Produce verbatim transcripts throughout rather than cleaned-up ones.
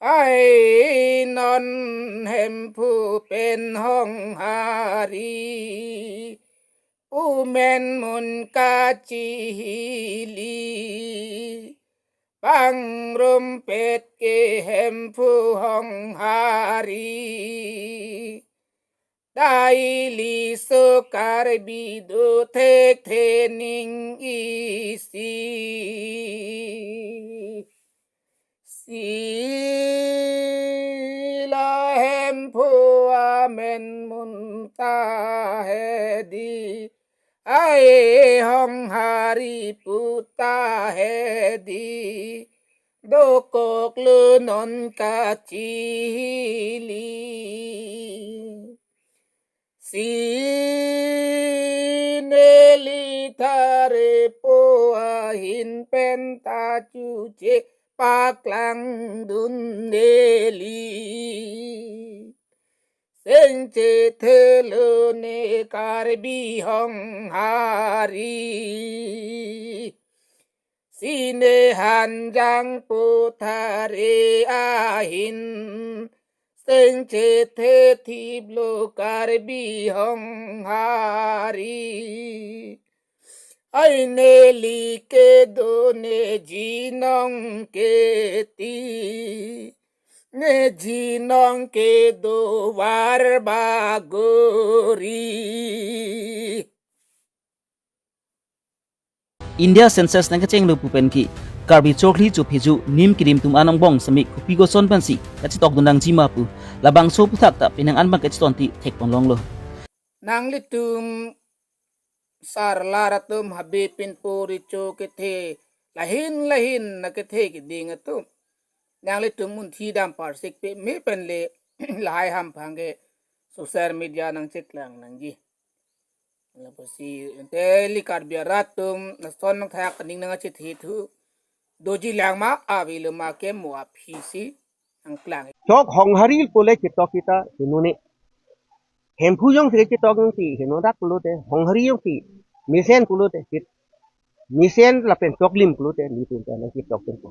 Ai non Hemphu pen Honghari, pumen mun kachihili, pangrumpet ke Hemphu Honghari. Daily so Karbi do thekthe ning isi. Sila Hemphu amen mun ta hedi, ai Honghari pu ta hedi, dokoklo non kachihili. Si neli thare po ahin pen ta chuche paklangdun neli. Seng chethelo ne Karbi Honghari. Si ne hanjang po thare ahin, seng chethe thiplo Karbi Honghari. Ai neli kedo ne jinong keti, ne jinong kedo Warbagori. India census nangkechenglo pu pen ke Karbi chokli chopheju nim kirim atum anong bong semi kopi koson pensi kachetokdun nangji ma pu labangso aphuthak ta penang an abang kachetonti thekponlonglo. Nanglitum sarlar atum, habe pinpo, recho kethe, lahin lahin nangkethe keding atum, nanglitum munthi dam parsik pe me pen le lahai hamphang ke social media nangcheklang nangji. Lapusi ante ili Karbi arat atum lason nangthak aning nangchethe thu doji lang ma, avelo ma ke mo aphi si nangklang. Chok Honghari pule chetok kita hinone. Hemphu jongsi chetok jongsi henodak pulote, Honghari jongsi mesen pulote, chit-, mesen lapen choklim pulote, nelitum ta nangchetok pen po.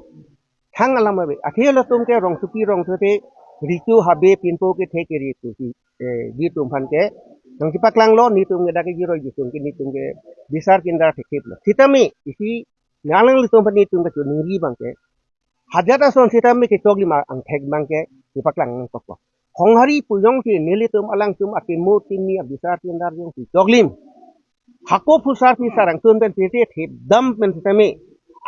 Thang alam ave. Athe latum ke rongsopi rongsote, recho habe pinpo kethe keri pusi, eh, nelitum aphan ke nangchepaklanglo, nelitum ke dak ke jiroi jisung ke nelitum ke bisar kindar thekthiplo. Sitame isi nanglitum aphan nelitum kachiningri abang ke, hajat ason sitame kechoklim angthek abang ke chepaklang nangkokpo. Honghari pu jongsi nelitum alangtum akemo timi abisar kindar jongsi choklim, hako phusar phisar angtun pen tete thip dam pen sitame,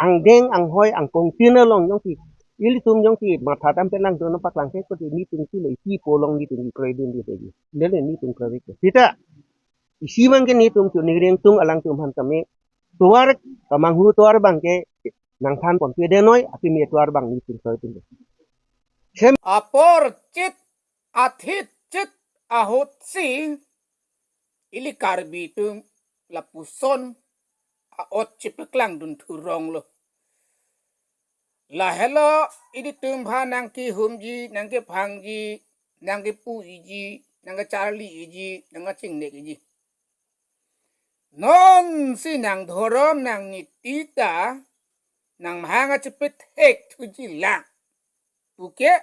angdeng anghoi angkongtin along jongsi ilitum jongsi matha dam pen nangtun nangpaklangthek pute nelitum si le isi polong nelitum kroidunde tegi. Lele nelitum kroidunde. Sita isi abang ke nelitum chiningri nangtung alangtum aphan tame, tovar kamanghu tovar abang ke nangthanpon pedenoi, akimi tovar abang nelitum kroidunde. Sem- Apor chit, athit chit ahut si ili Karbi atum lapuson a-ot chepaklangdun thuronglo. Lahelo ilitum aphan nangkehumji, nangkephangji, nangkepu-iji, nangkecharli-iji, nangkachingnek-iji. Non si nang dhorom nang niti ta nang mahang achepethek thuji lang. Puke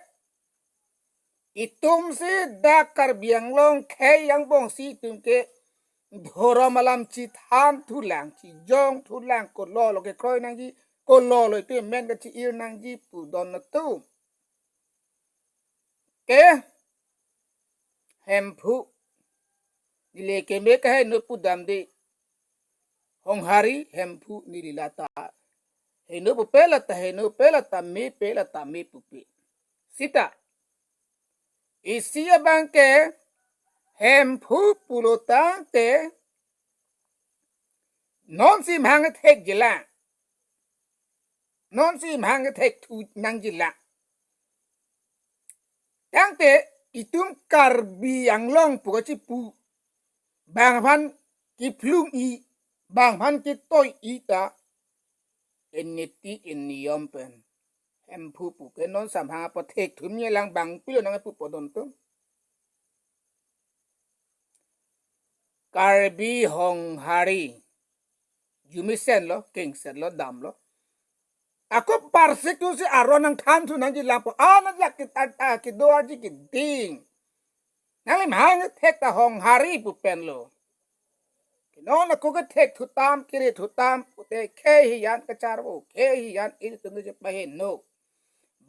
itum si dak Karbi Anglong khei angbong si itum ke dhorom alam chethan thulang, chejong thulang, kololo kekroi nangji, kololo itum men kachi-ir nangji pudon atum ke Hemphu. Neli keme kaheno pudamde. Honghari, Hemphu, neli lata heno pupe, lata heno pe, lata mepe, lata me pupe. Sita isi abang ke Hemphu pulo tangte non si mahang thekji lang. Non si mahang thekthu nangji lang. Tangte itum Karbi Anglong pu kachipu, bang aphan kephlung-i, bang aphan ketoi-i ta eniti eniyom pen Hemphu puke non si mahang pathekthunji lang, bang pilo nangpu pudon atum. Karbi Honghari arjumesenlo, kengsetlo, damlo. Ako parsik tu si aron nangthan thu nangji lampo. Ana jak kita ta kido arji kiding. Nangli mhang thek ta Honghari pu pen lo. Kino na ko ke thek thutam kiri thutam pute khe hiyan kacharvo khe hiyan ilitum je paheno.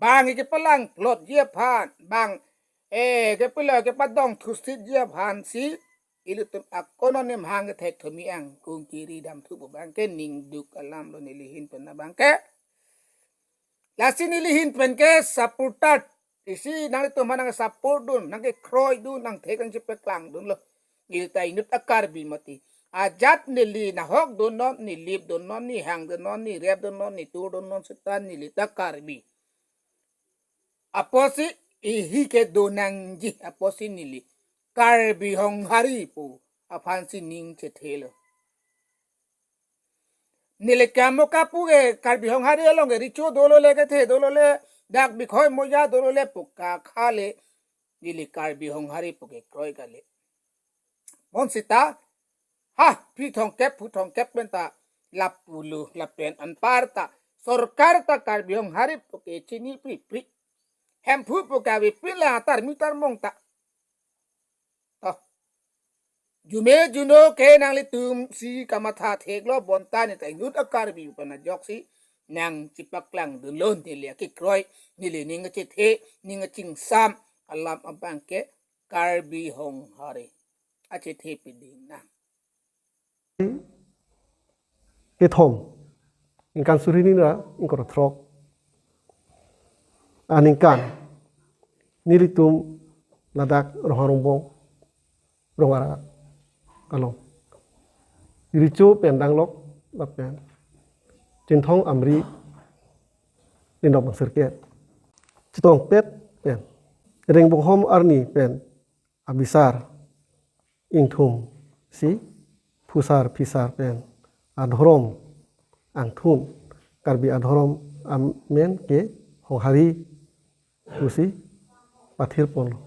Bang ke palang plot ji aphan bang eh ke pula ke padong thusit ji aphan si ilitum akono ne mhang thek thumi ang kung kiri dam thu pu bang ke ningduk alam lo nelihin pen na bang ke. Lasi nelihin pen ke supporter. Isi nanglitum aphan nang support dun, nang kekroi dun, nang thek nang chepeklang dun lo. Neli ta inut a-Karbi mati. Ajat neli nahok dun non, nelip dun non, nehang dun non, nerep dun non, netur dun non, seta neli ta Karbi. Apotsi ihi ke do nangji, apotsi neli Karbi Honghari pu aphan si ning chethe lo. Neli kamo kapu ke Karbi Honghari along ke recho dolo le kethe dolo le dak bikhoi moja dolo le pu kakhale neli Karbi Honghari pu kekroi kali. Bonsita ha phi thongkep phu thongkep pen ta lapulo lapen anparta sorkar ta Karbi Honghari pu kechini pripri. Hemphu pu kave pin la atar mitar mong ta. Toh. Jume juno ke nanglitum si kamatha thek lo bonta ne ta inut a-Karbi pen ajoksi nang chepaklang dun lo neli kekroi neli ning chethe ning chingsam alam abang ke Karbi Honghari. Achethe piding nang. Kethom, ningkan suri hini ra ingkoi ra throk aningkan nelitum ladak Ronghang Rongbong Rongara along recho pen danglok lapen Chinthong Amri Lindop Bangsirket chetongpet pen Rengbonghom arni pen abisar ingthum si phusar phisar pen adhorom angthun Karbi adhorom amen ke Honghari pusi pathir ponlo.